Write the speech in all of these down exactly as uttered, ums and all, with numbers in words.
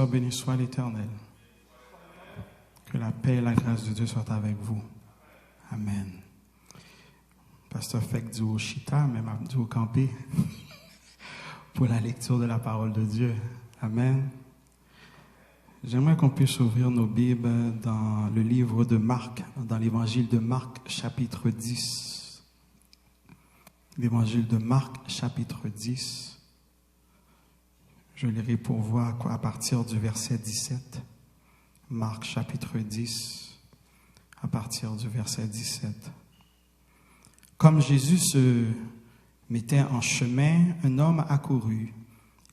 Béni soit l'Éternel. Que la paix et la grâce de Dieu soient avec vous. Amen. Pastè fèk di w chita, men m ap di w kanpe pour la lecture de la parole de Dieu. Amen. J'aimerais qu'on puisse ouvrir nos Bibles dans le livre de Marc, dans l'évangile de Marc, chapitre dix. L'évangile de Marc, chapitre dix. Je lirai pour voir à partir du verset dix-sept. Marc chapitre dix, à partir du verset dix-sept. Comme Jésus se mettait en chemin, un homme accourut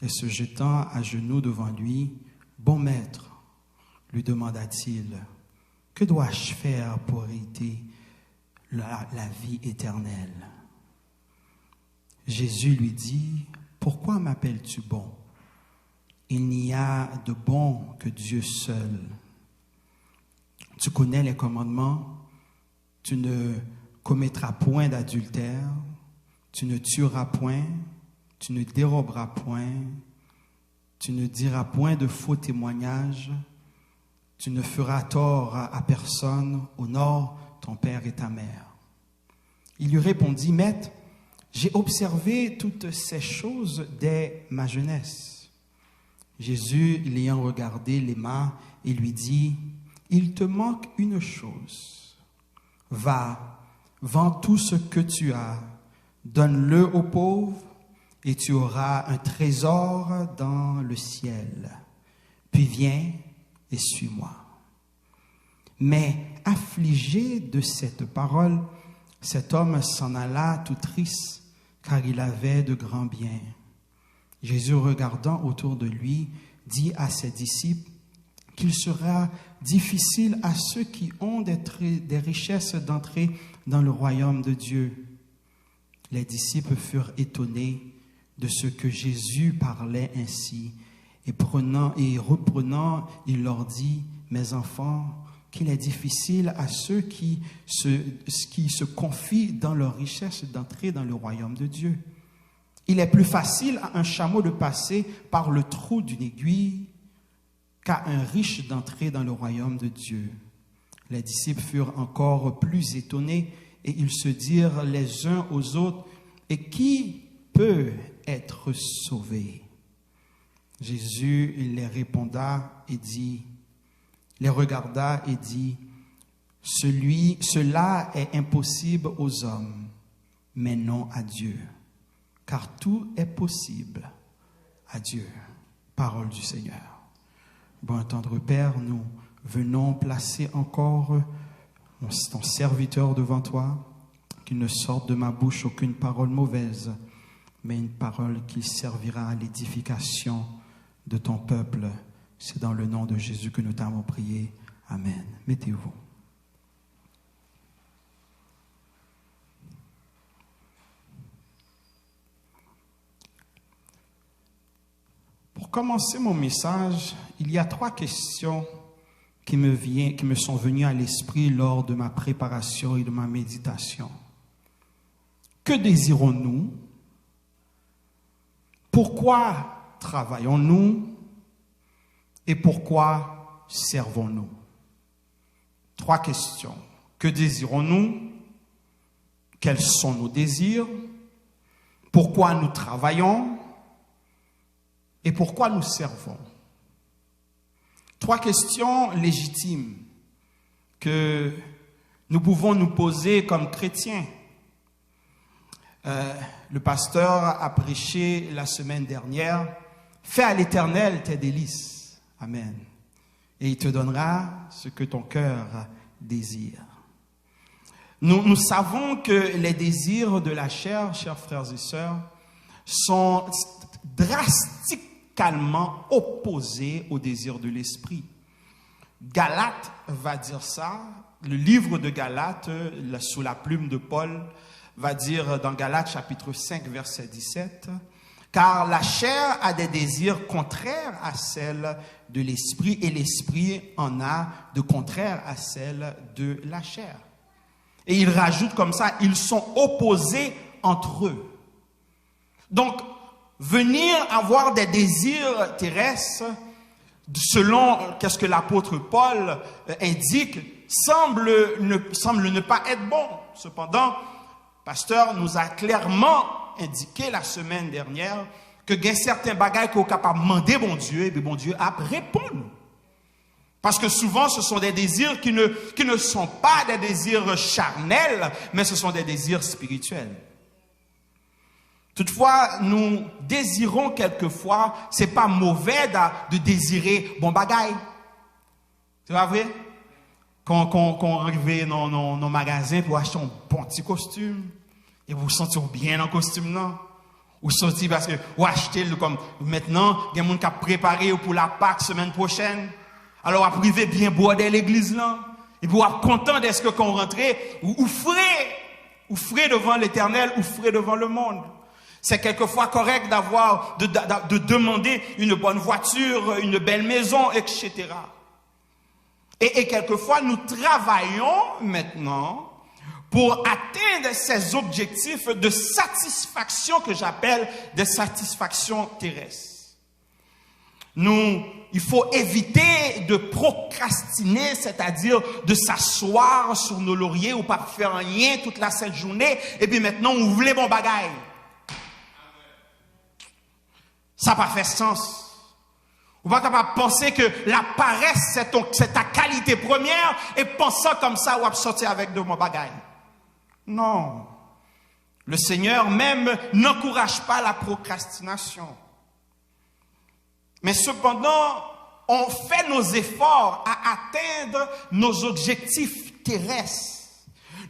et se jetant à genoux devant lui, « Bon maître, lui demanda-t-il, que dois-je faire pour hériter la, la vie éternelle ? » Jésus lui dit, « Pourquoi m'appelles-tu bon ? Il n'y a de bon que Dieu seul. Tu connais les commandements, tu ne commettras point d'adultère, tu ne tueras point, tu ne déroberas point, tu ne diras point de faux témoignages, tu ne feras tort à personne, honore ton père et ta mère. » Il lui répondit, « Maître, j'ai observé toutes ces choses dès ma jeunesse. » Jésus, l'ayant regardé, l'aima et lui dit, « Il te manque une chose. Va, vends tout ce que tu as, donne-le aux pauvres, et tu auras un trésor dans le ciel. Puis viens et suis-moi. » Mais affligé de cette parole, cet homme s'en alla tout triste, car il avait de grands biens. Jésus, regardant autour de lui, dit à ses disciples qu'il sera difficile à ceux qui ont des, tr- des richesses d'entrer dans le royaume de Dieu. Les disciples furent étonnés de ce que Jésus parlait ainsi, et prenant, et reprenant, il leur dit, « Mes enfants, qu'il est difficile à ceux qui se, qui se confient dans leur richesse d'entrer dans le royaume de Dieu. Il est plus facile à un chameau de passer par le trou d'une aiguille qu'à un riche d'entrer dans le royaume de Dieu. » Les disciples furent encore plus étonnés et ils se dirent les uns aux autres, « Et qui peut être sauvé ? » Jésus les réponda et dit, les regarda et dit, « Celui, cela est impossible aux hommes, mais non à Dieu, car tout est possible à Dieu. » Parole du Seigneur. Bon et tendre Père, nous venons placer encore mon, ton serviteur devant toi, qu'il ne sorte de ma bouche aucune parole mauvaise, mais une parole qui servira à l'édification de ton peuple. C'est dans le nom de Jésus que nous t'avons prié. Amen. Mettez-vous. Pour commencer mon message, il y a trois questions qui me vient, qui me sont venues à l'esprit lors de ma préparation et de ma méditation. Que désirons-nous ? Pourquoi travaillons-nous ? Et pourquoi servons-nous ? Trois questions. Que désirons-nous ? Quels sont nos désirs ? Pourquoi nous travaillons ? Et pourquoi nous servons ? Trois questions légitimes que nous pouvons nous poser comme chrétiens. Euh, le pasteur a prêché la semaine dernière, « Fais à l'Éternel tes délices. » Amen. « Et il te donnera ce que ton cœur désire. » Nous, nous savons que les désirs de la chair, chers frères et sœurs, sont drastiquement opposés aux désirs de l'esprit. Galate va dire ça, le livre de Galates, euh, la- sous la plume de Paul, va dire dans Galates chapitre cinq, verset dix-sept, « Car la chair a des désirs contraires à celles de l'esprit, et l'esprit en a de contraires à celles de la chair. » Et il rajoute comme ça, « Ils sont opposés entre eux. » Donc, venir avoir des désirs terrestres, selon qu'est-ce que l'apôtre Paul euh, indique, semble ne, semble ne pas être bon. Cependant, pasteur nous a clairement indiqué la semaine dernière que gen sèten bagay ke w kapab mande Bondye, epi Bondye ap reponn. Parce que souvent, ce sont des désirs qui ne, qui ne sont pas des désirs charnels, mais ce sont des désirs spirituels. Toutefois, nous désirons quelquefois, c'est pas mauvais de, de désirer bon bagay. Se pa vre? Kan, kan, kan w rive nan, nan, nan magazen pou w achte yon bon ti kostim, epi w santi w byen nan kostim nan, ou santi paske w achte l kòm mentnan, gen moun k ap prepare yo pou la Pak semèn pwochèn. Alò, w ap rive byen bwòdè legliz lan, epi w ap kontan dèske kan w rantre, ou, ou fre, ou fre devan Letènèl, ou fre devan lemonn. C'est quelquefois correct d'avoir, de, de, de demander une bonne voiture, une belle maison, et cetera. Et, et quelquefois, nous travaillons maintenant pour atteindre ces objectifs de satisfaction que j'appelle des satisfactions terrestres. Nous, il faut éviter de procrastiner, c'est-à-dire de s'asseoir sur nos lauriers ou pas faire rien toute la sainte journée, et puis maintenant, ou vle bon bagay. Sa pa fè sans. Ou pa kapab panse ke la paresse c'est ton, c'est ta qualité première et pensant comme ça ou ap sòti avèk de bon bagay. Non. Le Seigneur même n'encourage pas la procrastination. Mais cependant, on fait nos efforts à atteindre nos objectifs terrestres.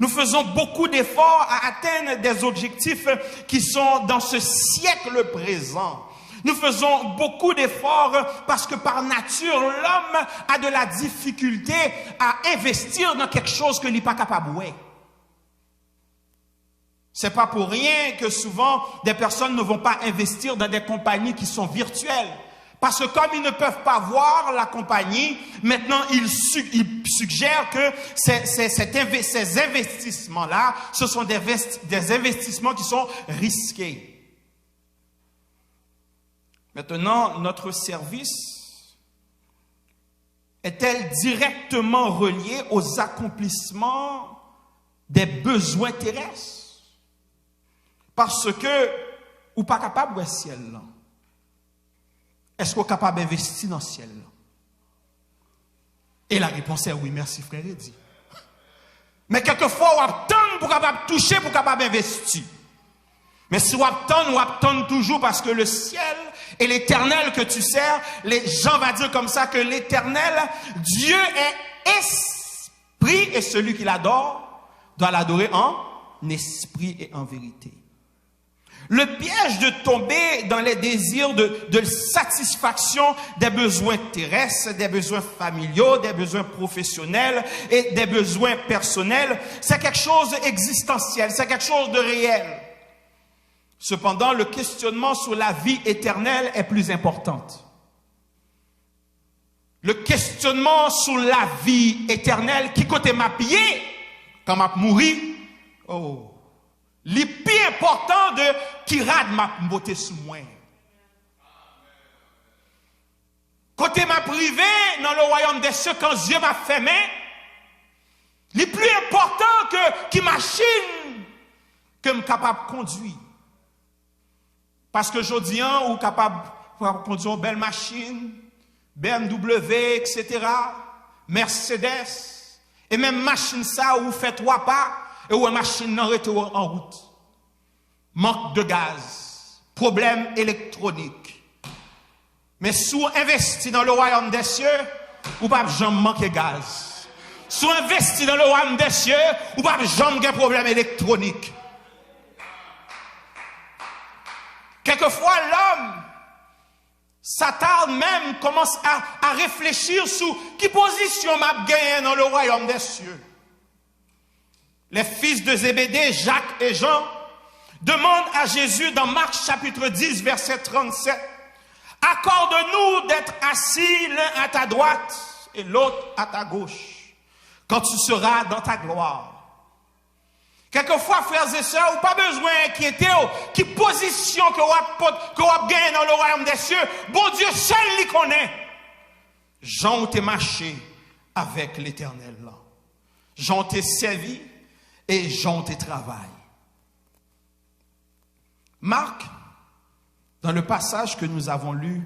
Nous faisons beaucoup d'efforts à atteindre des objectifs qui sont dans ce siècle présent. Nous faisons beaucoup d'efforts parce que par nature, l'homme a de la difficulté à investir dans quelque chose que li pa kapab wè. C'est pas pour rien que souvent des personnes ne vont pas investir dans des compagnies qui sont virtuelles. Parce que comme ils ne peuvent pas voir la compagnie, maintenant ils, su- ils suggèrent que c'est, c'est, cet inve- ces investissements-là, ce sont des, vest- des investissements qui sont risqués. Maintenant, notre service est-elle directement reliée aux accomplissements des besoins terrestres? Paske ou pa kapab wè syèl lan. Èske w kapab envesti nan syèl lan? E la réponse est oui, merci frère Eddy. Men kèlkefwa w ap tann pou w kapab touche, pou w kapab envesti. Men si w ap tann, w ap tann toujou paske le ciel et l'Éternel que tu sers, les gens va dire comme ça que l'Éternel, Dieu est esprit et celui qui l'adore doit l'adorer en esprit et en vérité. Le piège de tomber dans les désirs de, de satisfaction des besoins terrestres, des besoins familiaux, des besoins professionnels et des besoins personnels, c'est quelque chose d'existentiel, c'est quelque chose de réel. Cependant, le questionnement sur la vie éternelle est plus important. Le questionnement sur la vie éternelle, ki kote m ap ye kan m ap mouri, oh, li pi enpòtan de ki rad m ap pote sou mwen. Kote m ap rive dans le royaume des cieux kan zye m ap fèmen, li pli enpòtan ke ki machin ke m kapab kondwi. Paske jodi an, ou kapab, kapab kondwi yon bèl machin, B M W, et cetera, Mercedes, e menm machin sa, ou fè twa pa, e ou wè machin nan rete w an wout. Mank de gaz, pwoblèm elektwonik. Men si w envesti dans le royaume des cieux, ou p ap janm manke gaz. Si w envesti dans le royaume des cieux, ou p ap janm gen pwoblèm elektwonik. Quelquefois, l'homme s'attarde même, commence à, à réfléchir sur ki pozisyon m ap genyen dans le royaume des cieux. Les fils de Zébédée, Jacques et Jean, demandent à Jésus dans Marc chapitre dix, verset trente-sept, accorde-nous d'être assis l'un à ta droite et l'autre à ta gauche, quand tu seras dans ta gloire. Kèlkefwa, frères et sœurs, ou pa bezwen enkyete w ki pozisyon ke w ap pot, ke w ap genyen dans le royaume des cieux. Bondye sèl li konnen. Jan w te mache avèk Letènèl lan, jan w te sèvi e jan w te travay. Marc, dans le passage que nous avons lu,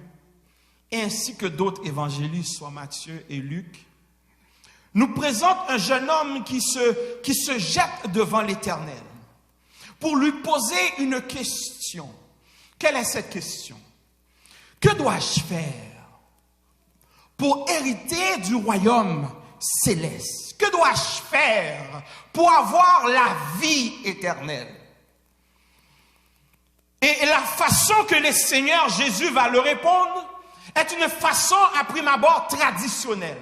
ainsi que d'autres évangélistes, soit Matthieu et Luc, nous présente un jeune homme qui se, qui se jette devant l'Éternel pour lui poser une question. Quelle est cette question? Que dois-je faire pour hériter du royaume céleste? Que dois-je faire pour avoir la vie éternelle? Et la façon que le Seigneur Jésus va le répondre est une façon à prime abord traditionnelle.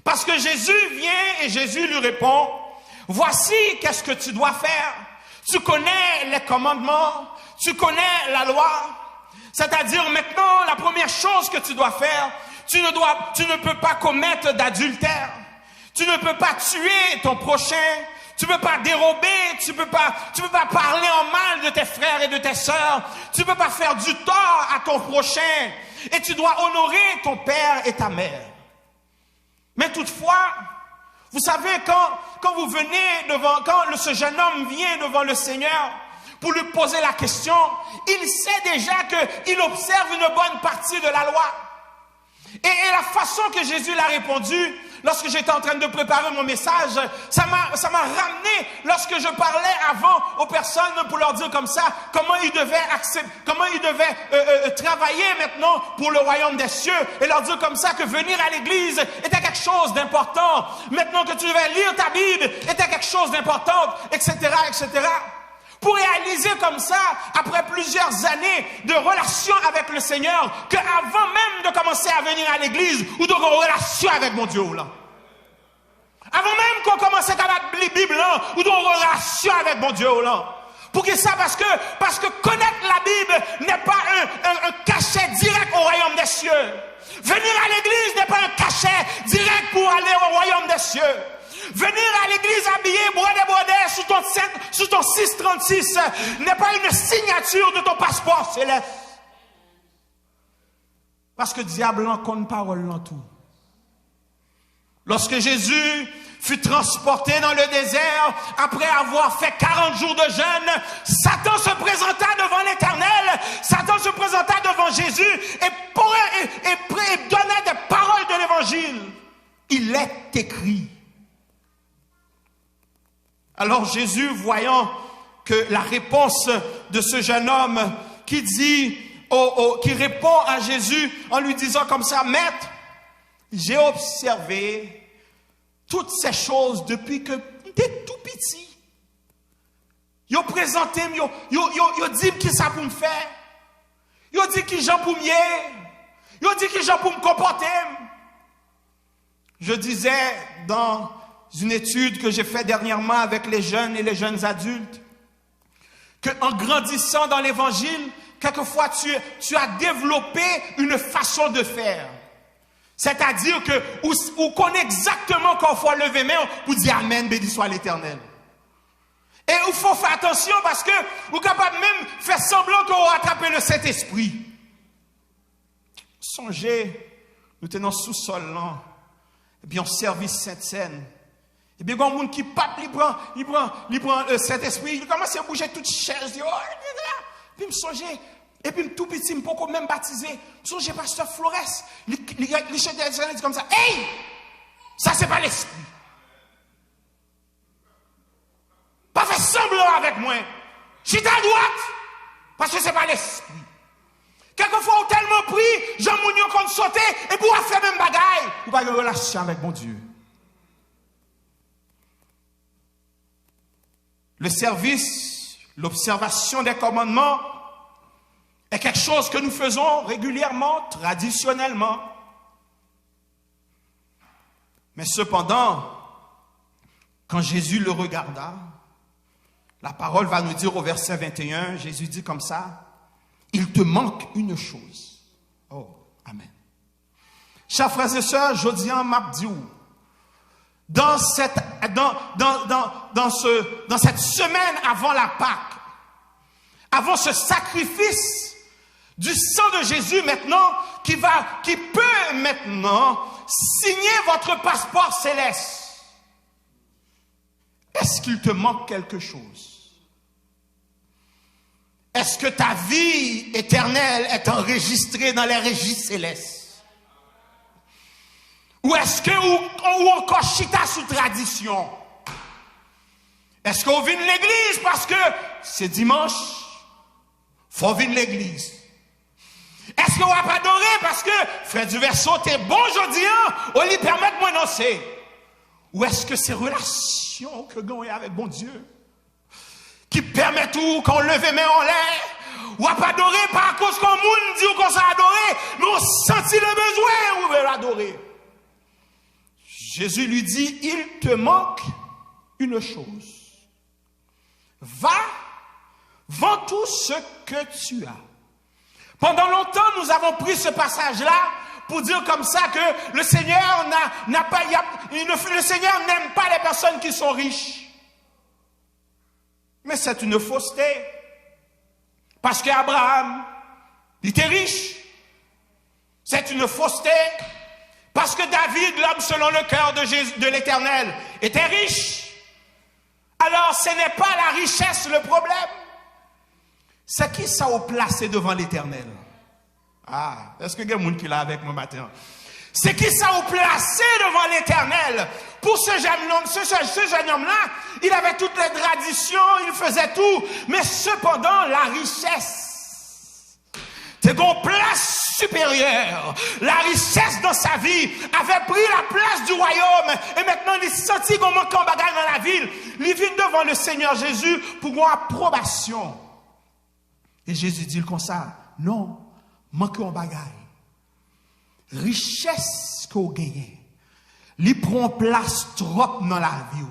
Parce que Jésus vient et Jésus lui répond, voici qu'est-ce que tu dois faire. Tu connais les commandements, tu connais la loi. C'est-à-dire maintenant, la première chose que tu dois faire, tu ne dois, tu ne peux pas commettre d'adultère. Tu ne peux pas tuer ton prochain. Tu peux pas dérober, tu peux pas, tu peux pas parler en mal de tes frères et de tes sœurs. Tu peux pas faire du tort à ton prochain. Et tu dois honorer ton père et ta mère. Mais toutefois, vous savez, quand, quand vous venez devant, quand le- ce jeune homme vient devant le Seigneur pour lui poser la question, il sait déjà qu'il observe une bonne partie de la loi. Et, et la façon que Jésus l'a répondu, lorsque j'étais en train de préparer mon message, ça m'a, ça m'a ramené lorsque je parlais avant aux personnes pour leur dire comme ça, comment ils devaient accepter, comment ils devaient euh, euh, travailler maintenant pour le royaume des cieux et leur dire comme ça que venir à l'église était quelque chose d'important. Maintenant que tu devais lire ta Bible était quelque chose d'important, et cetera, et cetera. Pour réaliser comme ça, après plusieurs années de relation avec le Seigneur, que avant même de commencer à venir à l'église, ou te gen yon relasyon avèk Bondye w lan. Avan menm ke w kòmanse ka bat li Bib lan, ou te gen yon relasyon avèk Bondye w lan. Poukisa? Paske, paske connaître la Bible n'est pas un, un, un cachet direct au royaume des cieux. Venir à l'église n'est pas un cachet direct pour aller au royaume des cieux. Venir à l'église habillé, brodé, brodé, sous ton, sous ton six trente-six n'est pas une signature de ton passeport céleste. Paske dyab lan konn pawòl lan tou. Lorsque Jésus fut transporté dans le désert, après avoir fait quarante jours de jeûne, Satan se présenta devant l'Éternel, Satan se présenta devant Jésus et, pour, et, et, et donna des paroles de l'Évangile. Il est écrit. Alors Jésus, voyant que la réponse de ce jeune homme qui dit, au- au- qui répond à Jésus en lui disant comme ça, Maître, j'ai observé toutes ces choses depuis que m te tou piti. Yo prezante m, yo, yo, yo, yo di m kisa pou m fè. Yo di kijan pou m ye. Yo di kijan pou m konpòte m. Je disais dans une étude que j'ai fait dernièrement avec les jeunes et les jeunes adultes, que en grandissant dans l'évangile, quelquefois tu, tu as développé une façon de faire. C'est-à-dire que ou, ou konnen egzakteman kan fò leve men w pou di amèn, beni swa Letènèl. E ou fò fè atansyon paske ou kapab menm fè sanblan ke w atrape le Sentespri. Sonje, nou te nan sousòl lan, epi yon sèvis Sentsèn. Epi gen yon moun ki pap, li pran, li pran, li pran, euh, Sentespri, li kòmanse bouje tout chèz yo, epi m sonje, epi m tou piti, m poko menm batize. M sonje pastè Flores, li, li, li chante, li di konsa, Ey! Sa se pa lespri. Pa fè sanblan avèk mwen. Chita dwat, paske se pa lespri. Kèlkefwa ou tèlman pri, jan moun yo konn sote, epi w ap fè menm bagay, ou pa gen relasyon avèk Bondye. Le service, l'observation des commandements est quelque chose que nous faisons régulièrement, traditionnellement. Mais cependant, quand Jésus le regarda, la parole va nous dire au verset vingt et un, Jésus dit comme ça, il te manque une chose. Oh, amen. Chè frè e sè, jodi a, m ap di w, dans cette, dans, dans, dans, dans ce, dans cette semaine avant la Pâque, avant ce sacrifice du sang de Jésus maintenant, qui va, qui peut maintenant signer votre passeport céleste. Est-ce qu'il te manque quelque chose? Est-ce que ta vie éternelle est enregistrée dans les registres célestes? Ou èske ou, ou ankò chita sou tradisyon? Èske ou vin legliz paske se dimanch, fò w vin legliz? Èske w ap adore paske frè Divèso te bon jodi a, o li pèmèt mwen danse? Ou èske se relasyon ke w genyen avèk Bondye ki pèmèt ou, kan w leve men w anlè, w ap adore pa akoz ke yon moun di w konsa adore, men w santi le bezwen ou vle adore? Jésus lui dit, il te manque une chose. Va, vends tout ce que tu as. Pendant longtemps, nous avons pris ce passage-là pour dire comme ça que le Seigneur n'a, n'a pas, il y a- il ne- le Seigneur n'aime pas les personnes qui sont riches. Mais c'est une fausseté. Parce que Abraham, il était riche. C'est une fausseté. Parce que David, l'homme selon le cœur de Jésus, de l'Éternel, était riche. Alors, ce n'est pas la richesse le problème. C'est qui ça au placé devant l'Éternel? Ah, èske gen moun ki la avèk mwen maten an? Se ki sa ou plase devan Letènèl? Pou se jèn nonm, se, se, se jèn nonm la, il avait toutes les traditions, il faisait tout. Mais cependant, la richesse te gon plas siperyè. La richesse dans sa vie avait pris la place du royaume. Et maintenant, li santi gon manke yon bagay nan lavi l. Li vin devan le Seigneur Jésus pou gon apwobasyon. E Jezi di l konsa, non, manke yon bagay. Richès ke w genyen, li pran yon plas twòp nan lavi w.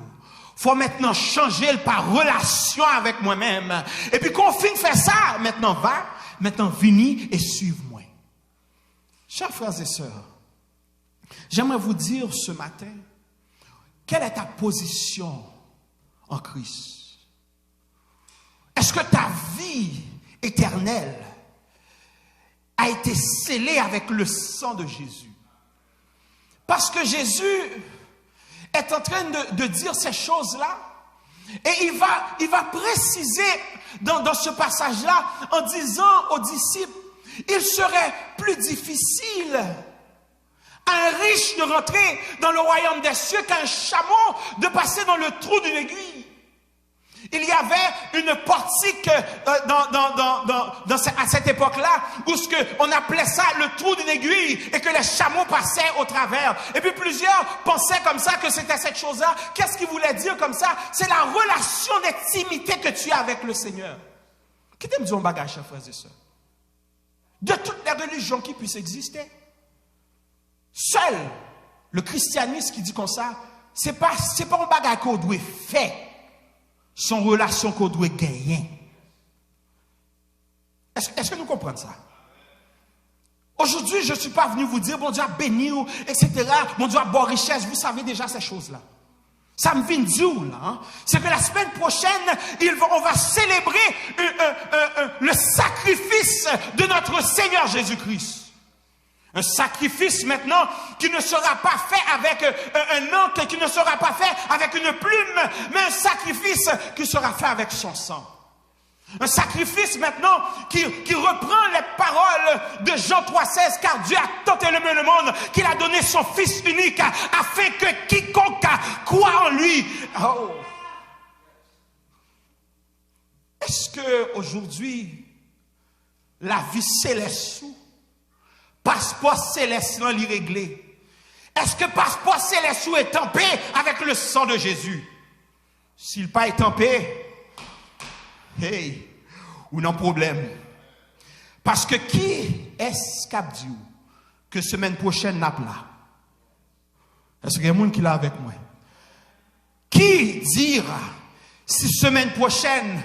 Fò mentnan chanje l pa relasyon avèk mwen menm. Epi kan w fin fè sa, mentnan va, mentnan vini e swiv mwen. Chers frères et sœurs, j'aimerais vous dire ce matin, quelle est ta position en Christ? Est-ce que ta vie éternelle a été scellée avec le sang de Jésus? Parce que Jésus est en train de, de dire ces choses-là. Et il va, il va préciser dans, dans ce passage-là en disant aux disciples, il serait plus difficile à un riche de rentrer dans le royaume des cieux qu'à un chameau de passer dans le trou d'une aiguille. Il y avait une portique euh, dans, dans, dans, dans, dans ce- à cette époque-là où ce que on appelait ça le trou d'une aiguille et que les chameaux passaient au travers. Et puis plusieurs pensaient comme ça que c'était cette chose-là. Qu'est-ce qu'il voulait dire comme ça? C'est la relation d'intimité que tu as avec le Seigneur. Kite m di yon bagay, chè frè e sè. De toutes les religions qui puissent exister, seul le christianisme ki di konsa, se pa, se pa yon bagay ke w dwe fè, se yon relasyon ke w dwe genyen. Èske, èske nou konprann sa? Aujourd'hui, je suis pas venu vous dire, Bondye ap beni w, et cetera. Bondye ap ba w richès, vous savez déjà ces choses-là. Sa m vin di w la, hein, c'est que la semaine prochaine, il va- on va célébrer euh, euh, euh, euh, le sacrifice de notre Seigneur Jésus-Christ. Un sacrifice maintenant qui ne sera pas fait avec euh, un antre, qui ne sera pas fait avec une plume, mais un sacrifice qui sera fait avec son sang. Un sacrifice maintenant qui, qui reprend les paroles de Jean trois seize, car Dieu a tant aimé le monde qu'il a donné son Fils unique afin que quiconque croit en lui. Oh. Est-ce que aujourd'hui, la vie céleste ou, paspò selès lan li regle? Èske paspò selès ou etanpe avec le sang de Jésus? Si l pa etanpe, hey, ou nan pwoblèm. Paske kiyès k ap di w ke semèn pwochèn n ap la? Èske gen moun ki la avèk mwen? Qui dira si semaine prochaine,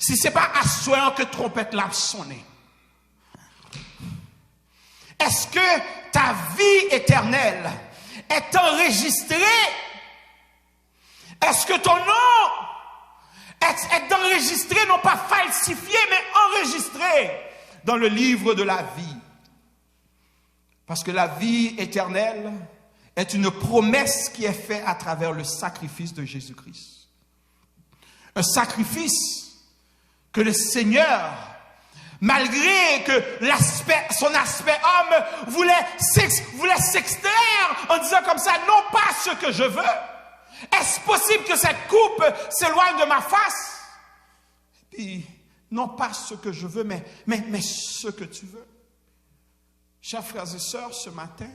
si se pa aswè an ke twonpèt la ap sonnen? Est-ce que ta vie éternelle est enregistrée? Est-ce que ton nom est, est enregistré, non pas falsifié, mais enregistré dans le livre de la vie? Parce que la vie éternelle est une promesse qui est faite à travers le sacrifice de Jésus-Christ. Un sacrifice que le Seigneur, malgré que l'aspect, son aspect homme voulait s'ex-, voulait s'extraire en disant comme ça, non pas ce que je veux, est-ce possible que cette coupe s'éloigne de ma face? Puis, non pas ce que je veux, mais, mais, mais ce que tu veux. Chers frères et sœurs, ce matin,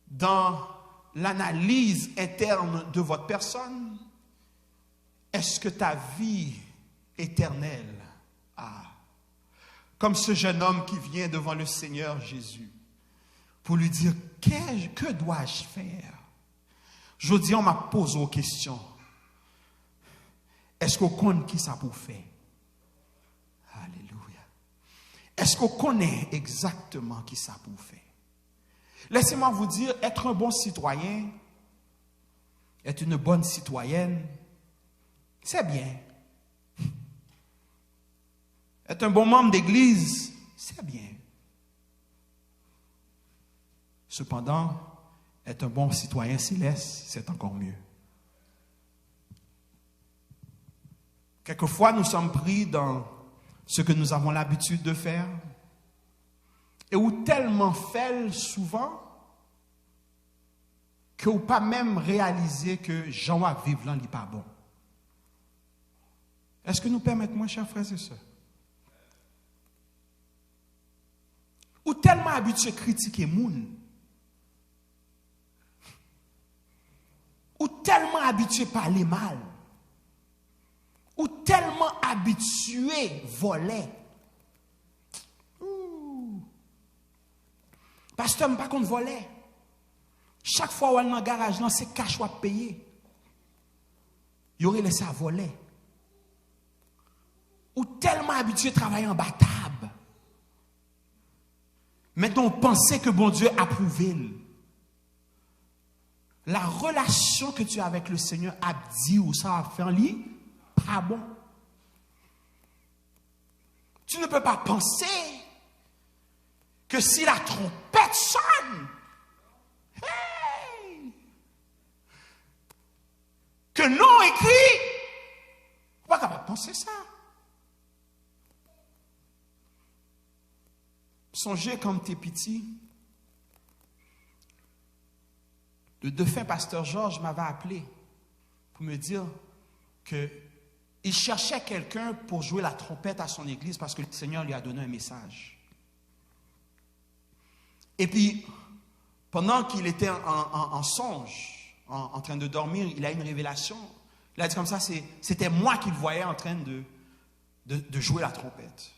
dans l'analyse interne de votre personne, est-ce que ta vie éternelle a, comme ce jeune homme qui vient devant le Seigneur Jésus pour lui dire, que, que dois-je faire? Jodi a, m ap poze w kesyon. Èske w konn ki sa pou w fè? Alelouya. Èske w konnen egzakteman ki sa pou w fè? Laissez-moi vous dire, être un bon citoyen, être une bonne citoyenne, c'est bien. Être un bon membre d'église, c'est bien. Cependant, être un bon citoyen céleste, c'est encore mieux. Quelquefois, nous sommes pris dans ce que nous avons l'habitude de faire, et ou tèlman fè l souvan ke ou pa menm reyalize ke jan w ap viv lan, li pa bon. Èske nou pèmèt mwen, chè frè e sè? Ou tèlman abitye kritike moun, ou tèlman abitye pale mal, ou tèlman abitye vòlè. Ooh. Pastè, m pa konn vòlè. Chak fwa w al nan garaj lan, se kach w ap peye. Yo rele sa vòlè. Ou tèlman abitye travay anba tab. Mentnan w panse ke Bondye apwouve l. La relation que tu as avec le Seigneur ap di w sa w ap fè an li pa bon. Tu ne peux pas penser que si la trompette sonne, hey, que non écrit, ou pa kapab panse sa. Sonje kan m te piti, le défunt pasteur Georges m'avait appelé pour me dire que il cherchait quelqu'un pour jouer la trompette à son église parce que le Seigneur lui a donné un message. Et puis, pendant qu'il était en, en- en songe, en, en train de dormir, il a une révélation. Il a dit comme ça, c'est- c'était moi qu'il voyait en train de, de, de jouer la trompette.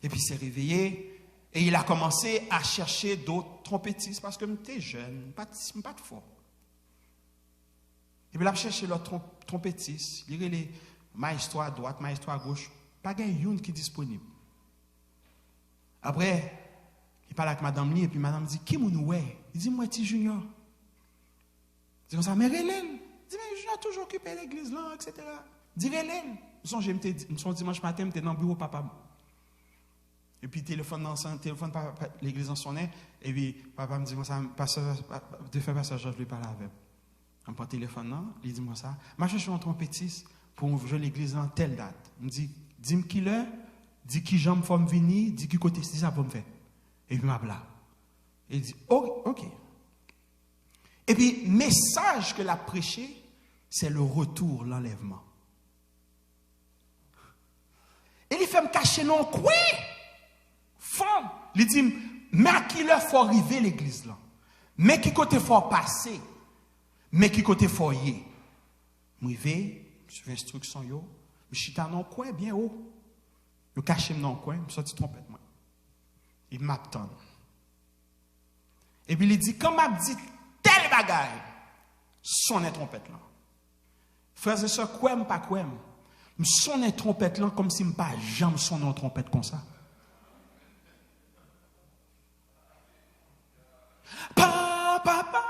Et puis il s'est réveillé et il a commencé à chercher d'autres trompettistes parce que m te jèn, m pa t- m pa t fò. Epi l ap chèche lòt tron- twonpetis, li rele mayestwo adwat, mayestwo agoch, pa gen youn ki disponib. Apre, li pale ak madanm li, epi madanm di, "Ki moun ou wè?" Li di, "M wè Ti Junior." Di konsa, "Men rele l." Di, "Men Junior toujou okipe legliz lan, et cetera." Di, "Rele l." M sonje m te di, se yon dimanch maten, m te nan biwo papa m. Epi telefòn nan sonnen, telefòn pa, pa, legliz lan sonnen, epi papa m di konsa, "Pastè, pa- pa- defen pastè Jòj vle pale avè m." M pran telefòn nan, li di m konsa, "M ap chèche yon twonpetis pou m jwe legliz lan tèl dat." M di, "Di m kilè, di kijan m fò m vini, di ki kote, di sa pou m fè." Epi m ap la. Li di, "O- oke." Epi mesaj ke l ap preche, se le retour, l'enlèvement. E li fè m kache nan yon kwen fon. Li di m, "Men a kilè fò w rive legliz lan. Men ki kote fò w pase. Men ki kote fò w ye." M rive, m swiv enstriksyon yo. M chita nan yon kwen byen wo. Yo kache m nan yon kwen, m sòti twonpèt mwen. E m ap tann. Epi li di, "Kan m ap di tèl bagay, sonnen twonpèt lan." Frè e sè, kwè m, pa kwè m, m sonnen twonpèt lan kòmsi m pa janm sonnen yon twonpèt konsa. Pa, pa, pa.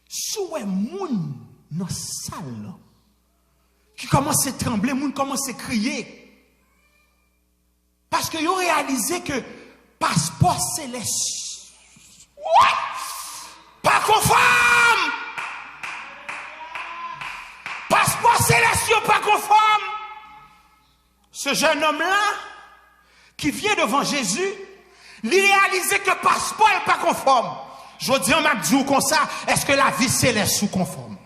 Si w wè moun nan sal lan ki kòmanse tranble, moun kòmanse kriye. Paske yo reyalize ke paspò selès, what? Pa konfòm! Paspò selès yo pa konfòm! Ce jeune homme-là, ki vyen devan Jezi, li reyalize ke paspò l pa konfòm. Jodi a, m ap di w konsa, èske lavi selès ou konfòm?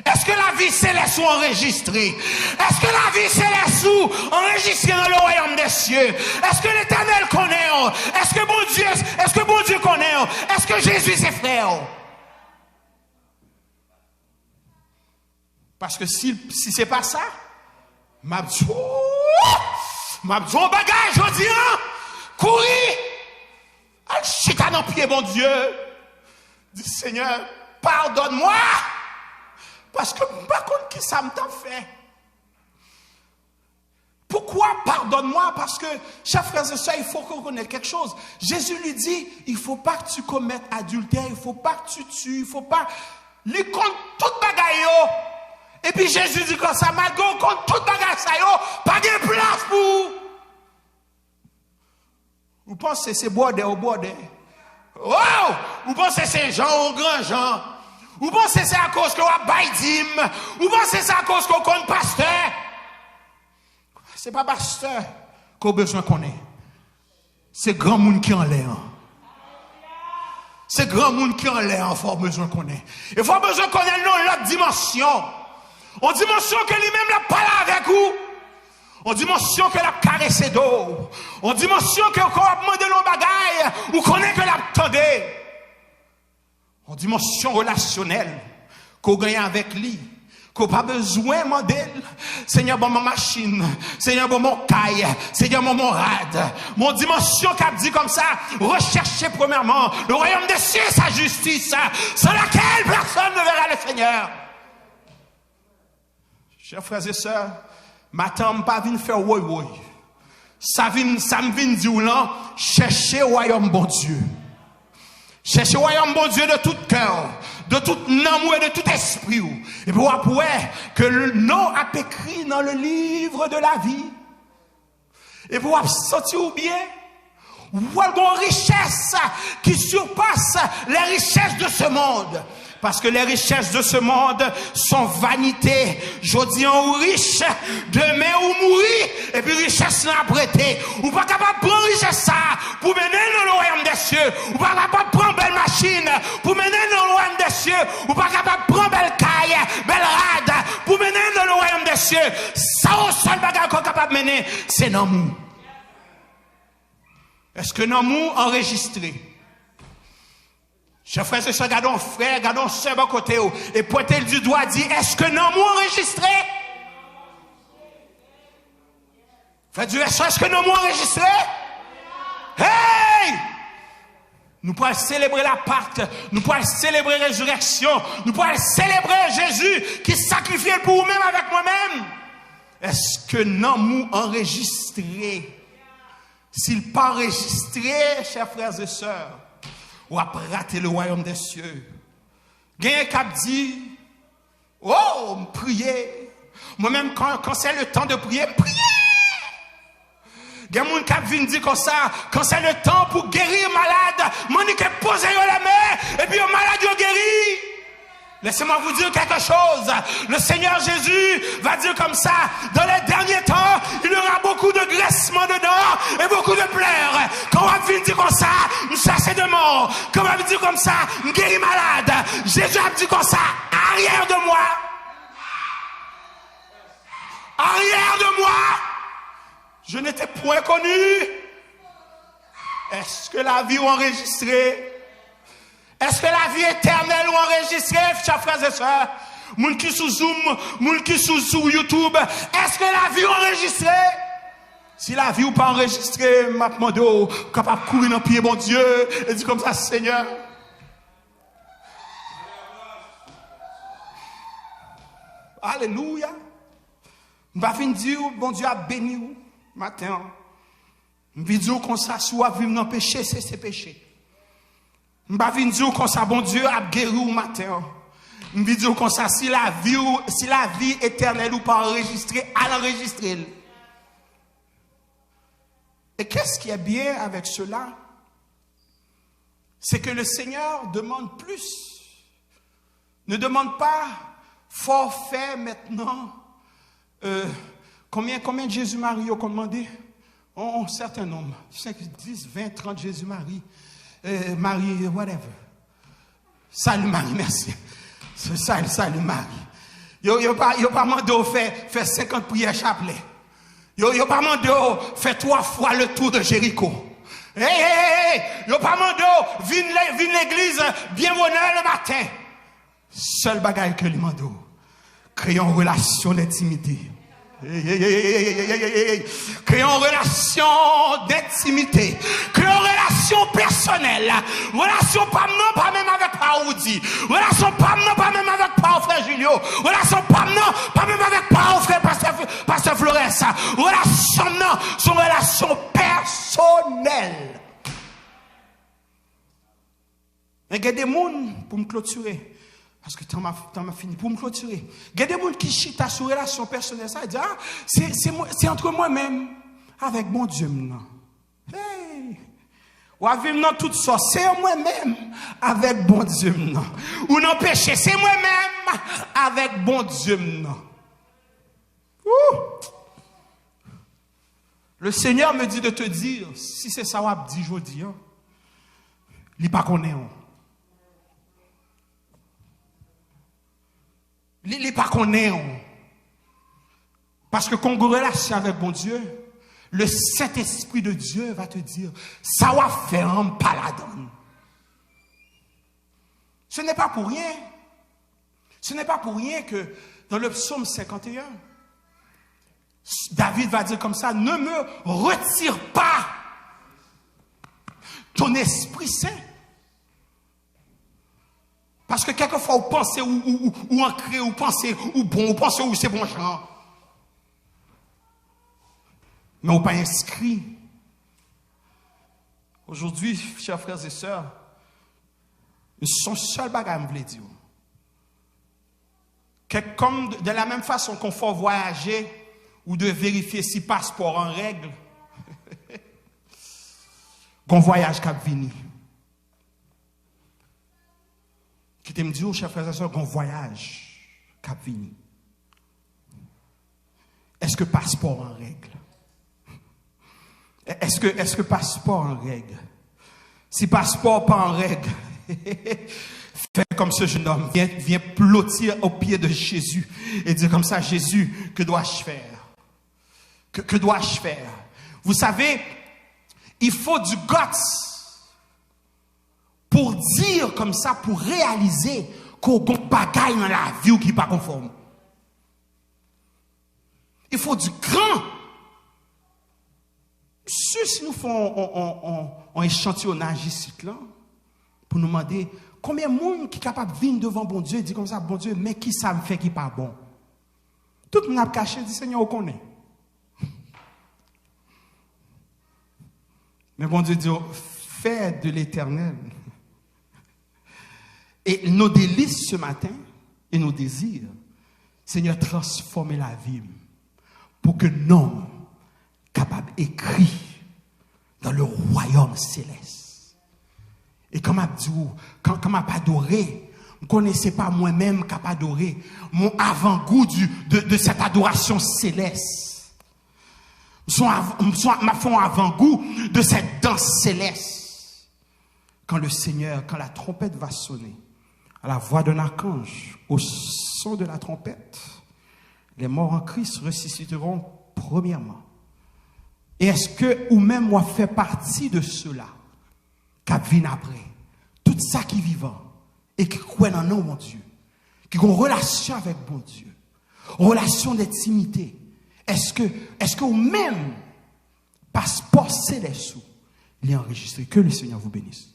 Èske lavi selès ou anrejistre? Èske lavi selès ou anrejistre nan le royaume des cieux? Èske Letènèl konnen w? Èske Bondye, èske Bondye konnen w? Èske Jezi se frè w? Paske si, si se pa sa, m ap di w, m ap di w yon bagay jodi a, kouri, al chita nan pye Bondye, di, Senyè, padonn mwen, paske m pa konn kisa m t ap fè. Pourquoi pardonne-moi? Parce que, chers frères et sœurs, il faut reconnaître quelque chose. Jésus lui dit, il faut pas que tu commettes adultère, il faut pas que tu tues, il faut pas. Li konn tout bagay yo. Epi Jezi di konsa, malgre w konn tout bagay sa yo, pa gen plas pou ou. Ou panse se bwòdè ou bwòdè? Oh! Ou panse se jan ou gran jan? Ou panse se akoz ke w ap bay dim? Ou panse se akoz ke w konn pastè? Se pa pastè ke w bezwen konnen. Se granmoun ki anlè an. Se granmoun ki anlè an fò w bezwen konnen. E fò w bezwen konnen l nan yon lòt dimansyon. Yon dimansyon ke li menm l ap pale avèk ou. Yon dimansyon ke l ap karese do w. Yon dimansyon ke, ke w ap mande l yon bagay, ou konnen ke l ap tande. Yon dimansyon relasyonèl ke w genyen avèk li, ke w pa bezwen mande l, Senyè, ban mwen machin, Senyè, ban mwen kay, Senyè, ban mwen rad. Yon dimansyon k ap di konsa, recherchez premièrement le royaume des cieux et sa justice, sans laquelle personne ne verra le Seigneur. Chè frè e sè, maten an m pa vin fè woy woy. Sa vin, sa m vin di w lan, chèche wayòm Bondye. Chèche wayòm Bondye de tout kè w, de tout nanm ou e de tout espri w. Epi w ap wè ke non ap ekri nan le livre de la vie. Epi w ap santi w byen. Ou pral gen yon richès ki surpasse les richesses de ce monde. Parce que les richesses de ce monde sont vanité. Jodi an ou rich, demen ou mouri, epi richès lan ap rete. Ou pa kapab pran richès sa a pou mennen l nan le royaume des cieux. Ou pa kapab pran bèl machin pou mennen l nan le royaume des cieux. Ou pa kapab pran bèl kay, bèl rad pou mennen l nan le royaume des cieux. Sa yon sèl bagay ke w kapab mennen, se nanm ou. Èske nanm ou anrejistre? Chè frè e sè, gade yon frè, gade yon sè bò kote w, e pwente l di dwa, di, èske nanm ou anrejistre? Frè di, èske, èske nanm ou anrejistre? Hey! Nou pral selebre Lapak, nou pral selebre rezirèksyon, nou pral selebre Jezi ki sakrifye l pou ou menm avèk mwen menm. Èske nanm ou anrejistre? Si l pa anrejistre, chè frè e sè, w ap rate le royaume des cieux. Genyen k ap di, oh, m priye. Mwen menm, quand, quand c'est le temps de prier, m priye. Gen moun k ap vin di konsa, quand c'est le temps pour guérir malade, m annik poze yo lèmen, epi yo malad, yo geri. Laissez-moi vous dire quelque chose. Le Seigneur Jésus va dire comme ça, dans les derniers temps, il y aura beaucoup de grincements de dents et beaucoup de pleurs. Kan w ap vin di konsa, m chase demen, kan w ap vin di konsa, m geri malad, Jezi ap di konsa, arrière de moi. Arrière de moi. Je ne t'ai point connu. Èske lavi w anrejistre? Èske lavi etènèl ou anrejistre, chè frè e sè? Moun ki sou Zoom, moun ki sou, sou YouTube, èske lavi ou anrejistre? Si lavi ou pa anrejistre, m ap mande w, ou kapab kouri nan pye Bondye e di konsa, Senyè, alelouya. M pa vin di w Bondye ap beni w maten an. M vin di w konsa, si w ap viv nan peche, se, se peche. M pa vin di w konsa, Bondye ap geri w maten an. M vin di w konsa, si lavi w, si lavi etènèl ou pa anrejistre, al anrejistre l. Et qu'est-ce qui est bien avec cela? C'est que le Seigneur demande plus. Ne demande pas forfait maintenant. Euh, combien, combien de Jésus Marie yo konn mande? On, on certain nombre. Cinq, dix, vingt, trente Jésus Marie. Euh, Marie, whatever. Salut Marie, mèsi. Salut, salut Marie. Yo, yo pa, yo pa mande w fè, fè senkant priyè chaplè. Yo, yo pa mande w fè twa fwa le tour de Jéricho. Hey, hey, hey, hey! Yo pa mande w vin, le- vin legliz byen bonè le maten. Sèl bagay ke li mande w, kreye yon relasyon dentimite. Hey, hey, hey, hey, hey, hey, hey, hey, hey. Kreye yon relasyon dentimite. Kreye yon relasyon pèsonèl. Relasyon pa m nan pa menm avèk pa Woody. Relasyon pa m nan pa menm avèk pa w frè Julio. Relasyon pa m nan pa menm avèk pa w frè pastè, pastè Flores. Relasyon m nan se yon relasyon pèsonèl. Men gen de moun, pou m klotire, paske tan m ap, tan m ap fini, pou m klotire. Gen de moun ki chita sou relasyon pèsonèl sa, di, ah, se, se mwen, se antre mwen menm avèk Bondye m nan. Hey! W ap viv nan tout sòs, se mwen menm avèk Bondye m nan. Ou nan peche, se mwen menm avèk Bondye m nan. Woo! Le Seigneur me dit de te dire, si se sa w ap di jodi a, li pa konnen w. Li, li pa konnen w. Paske kon gen relasyon avèk Bondye, le Saint-Esprit de Dieu va te dire, sa w ap fè an, m pa ladann. Ce n'est pas pour rien. Ce n'est pas pour rien que dans le psaume cinquante et un, David va dire comme ça, ne me retire pas ton Esprit Saint. Paske kèlkefwa ou panse ou, ou, ou, ou ankre, ou panse ou bon, ou panse ou se bon jan. Men ou pa enskri. Aujourd'hui, chers frères et sœurs, se yon sèl bagay m vle di w. Kèk, kòm de, de la menm fason kon fò w vwayaje, ou dwe verifye si paspò w an règ. Gon vwayaj k ap vini. Kite m di w, chè frè e sè, gon vwayaj k ap vini. Èske paspò w an règ? Èske, èske paspò w an règ? Si paspò w pa an règ, fais comme ce jeune homme, viens, viens blottir aux pieds de Jésus et dire comme ça, Jésus, que dois-je faire? Que, que dois-je faire? Vous savez, il faut du guts pour dire comme ça, pour réaliser ke w gon bagay nan lavi w ki pa konfòm. Il faut du cran. Si, si nou fè on, on, on, on, on echantiyonaj isit la, pou nou mande, konbyen moun ki kapab vin devan Bondye e di konsa, Bondye, men kisa m fè ki pa bon? Tout moun ap kache, di, Senyè, ou konnen. Men Bondye di, fais de l'Éternel et nos délices ce matin et nos désirs. Seigneur, transforme la vie m pou ke non m kapab ekri dans le royaume céleste. E kan m ap di w, kan, kan m ap adore, m konnen se pa mwen menm k ap adore, m on avangou du, de, de cette adoration céleste. M son av-, m son, m ap fè yon avangou de cette danse céleste. Quand le Seigneur, quand la trompette va sonner, à la voix d'un archange, au son de la trompette, les morts en Christ ressusciteront premièrement. E èske ou menm w ap fè pati de sila k ap vin apre? Tout sa ki vivan e ki kwè nan non Bondye, ki gen yon relasyon avèk Bondye, relasyon dentimite, èske, èske ou menm, paspò selès ou, li anrejistre? Que le Seigneur vous bénisse.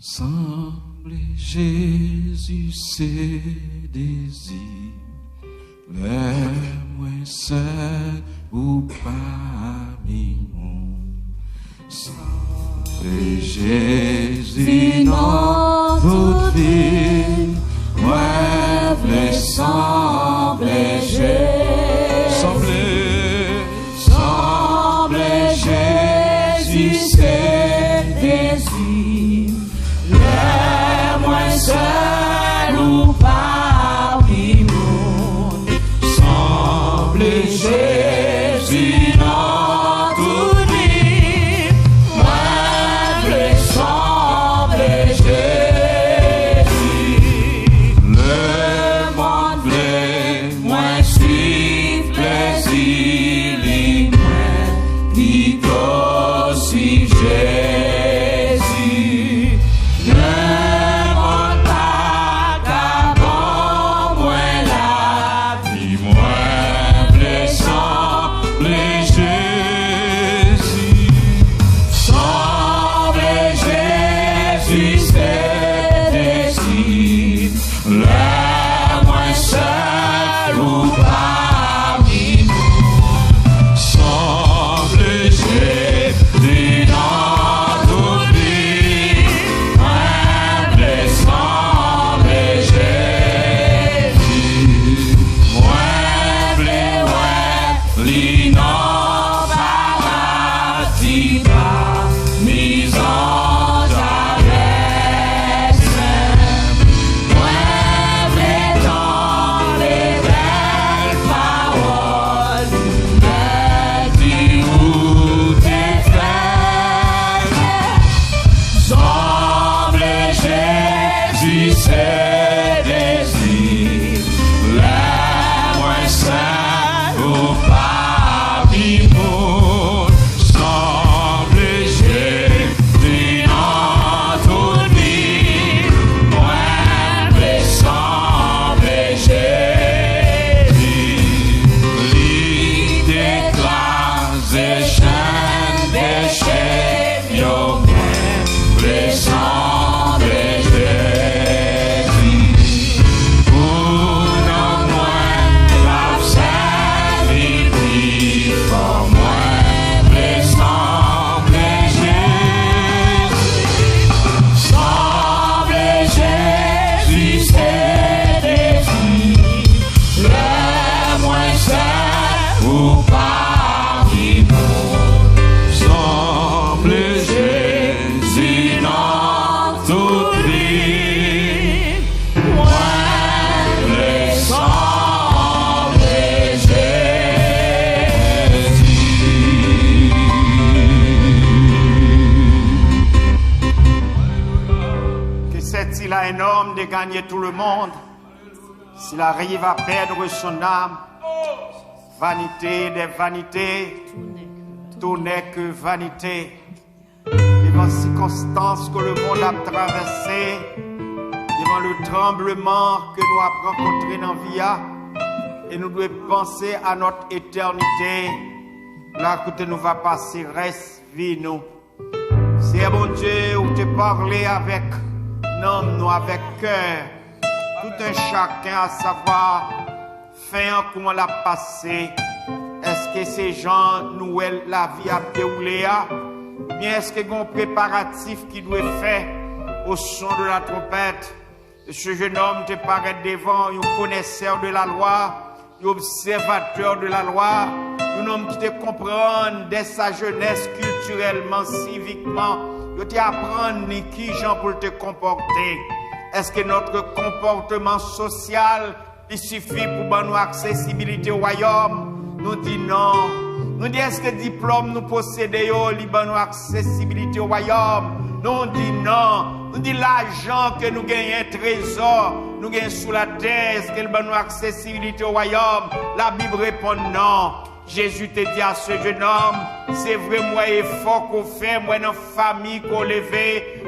Sanble Jezi se dezi, lè mwen sèl ou pami moun. Sanble Jezi nan tout vi, Jezi, sanble Jezi se dezi, lè mwen sèl ou pami moun. Sanble Jezi nan tout vi, mwen vle sanble Jezi, mwen vle wè li nan paradi, pami zanj avèk senj. Mwen vle tande bèl pawòl, lè di ou te fè. Sanble Jezi se dezi, lè mwen sèl ou pami moun. Sanble Jezi nan tout vi, mwen vle sanble Jezi. Li te kraze chenn peche m yo, mwen vle sanble Jezi. Pou non mwen k ap sèvi pi fò, mwen vle sanble Jezi. Sanble Jezi se dezi, lè mwen sèl ou pami moun. Sanble Jezi nan tout vi, mwen vle sanble Jezi. Que sert-il à un homme de gagner tout le monde s'il arrive à perdre son âme? Vanité des vanités, tout n'est que vanité. Devan sikonstans ke lemonn ap travèse, devan le tranbleman ke nou ap rankontre nan vi a, e nou dwe panse a nòt etènite, la kote nou va pase rès vi nou. Seyè Bondye, ou te pale avèk nanm nou, avèk kè tout un chacun, à savoir fen an, kouman l ap pase? Èske se jan nou wè lavi ap dewoule a? Oubyen èske gen yon preparatif ki dwe fè au son de la trompette? Mesye, jennonm te parèt devan yon connaisseur de la loi, yon observateur de la loi, yon nonm ki te konprann dès sa jeunesse culturellement, civiquement, yo te aprann li kijan pou l te konpòte. Est-ce que notre comportement social li sifi pou ban nou aksesibilite o wayòm? Nou di non. Nou di, èske diplòm nou posede yo, li ban nou aksesibilite o wayòm? Nou di non. Nou di, lajan ke nou genyen, trezò nou genyen sou latè, èske l ban nou aksesibilite o wayòm? Labib reponn non. Jezi te di a se jennonm, se vre, m wè efò ke w fè, m wè nan fanmi ke w leve,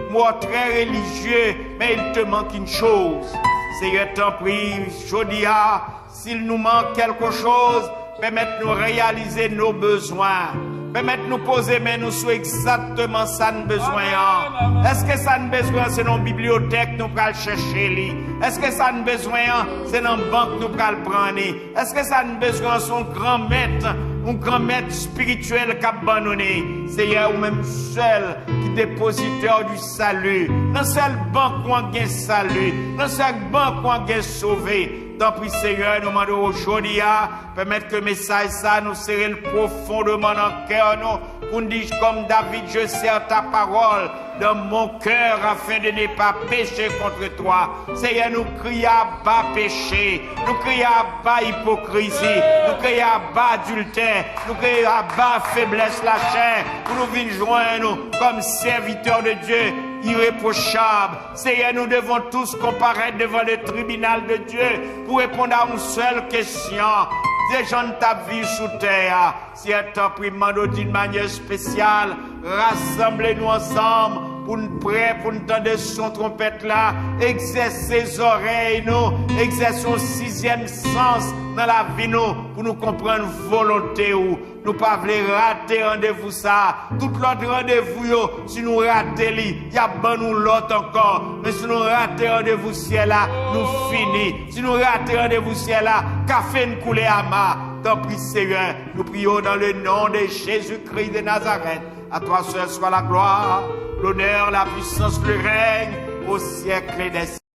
m wè w trè relijye, men il te manque une chose. Seyè, tanpri, jodi a, si nou mank kèlkechoz, pèmèt nou reyalize nos besoins. Pèmèt nou poze men nou sou egzakteman sa n bezwen an. Èske sa n bezwen an se nan yon bibliyotèk nou pral chèche li? Èske sa n bezwen an se nan bank nou pral pran li? Èske sa n bezwen an se yon granmèt, yon granmèt espirityèl k ap ban nou li? Seyè, ou menm sèl ki depozitè du salut. Nan sèl bank ou an gen sali. Nan sèl bank ou an gen sove. Tanpri, Seyè, nou mande w jodi a, pèmèt ke mesaj sa a, nou sere l pwofondeman nan kè nou, pou n di, comme David, je serre ta parole dans mon cœur afin de ne pas pécher contre toi. Seyè, nou kriye aba peche, nou kriye aba ipokrizi, nou kriye aba adiltè, nou kriye aba feblès lachè, pou nou vin jwenn ou kòm sèvitè de Dye irepwochab. Seyè, nous devons tous comparaître devant le tribunal de Dieu pou reponn a yon sèl kesyon. De jan n t ap viv sou tè a, Seyè, tanpri, m mande w d'une manière spéciale, rasanble nou ansanm pou n prè, pou n tande son twonpèt la, egzèse zòrèy nou, egzèse yon sizyèm sans nan lavi nou, pou nou konprann volonte w. Nou pa vle rate randevou sa a. Tout lòt randevou yo, si nou rate li, y ap ban nou lòt ankò. Men si nou rate randevou syèl la, nou fini. Si nou rate randevou syèl la, kafe n koule ama. Tanpri, Senyè, nou priye w dans le nom de Jésus-Christ de Nazareth. À toi seul soit la gloire, l'honneur, la puissance, le règne au siècle des siècles.